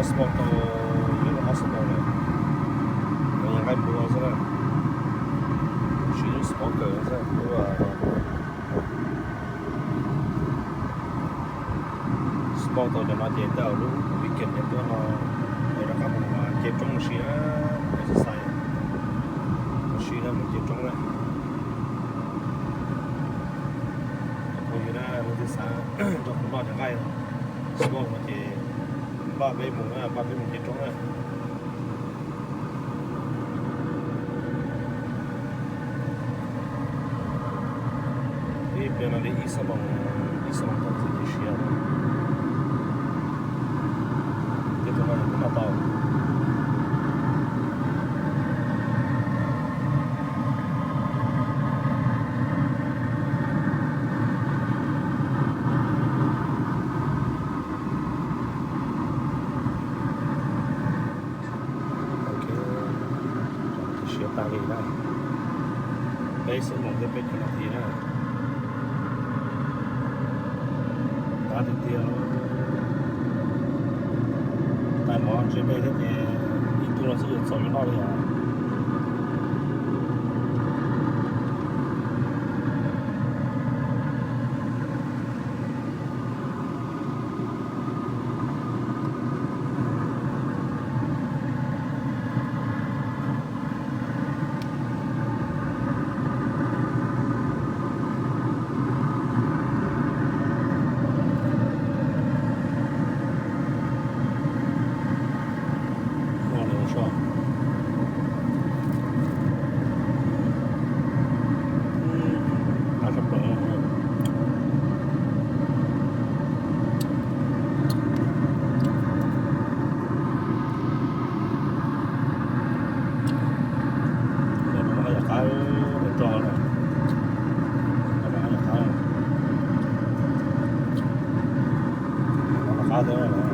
Smoke tau ib ob xab moos lawm, nws yog nqaij npua xwb na. Siv lub smoker xwb lub smoke tau cov no ces tej zaum lub weekend ces tuaj no, es rov qab mus nce roob ua si na, exercise ua si na, mus nce roob na. Phooj ywg na, leej twg xav nrog kuv noj cov nqaij smoke no ces npaj peb mus na, npaj peb mus nce roob na. Ib pliag no li ib xuab moos, ib xuab moos tau txiv ces siav. Tej tus no kuv noj tau. Siav tag li na, peb xuab moos thiab peb chục nas this na. Qab tiag tiag. Tais mov ntse dej thiab ces ib tug no xwb yuav txaus yuav noj li os. Qab, qab, qab thiab.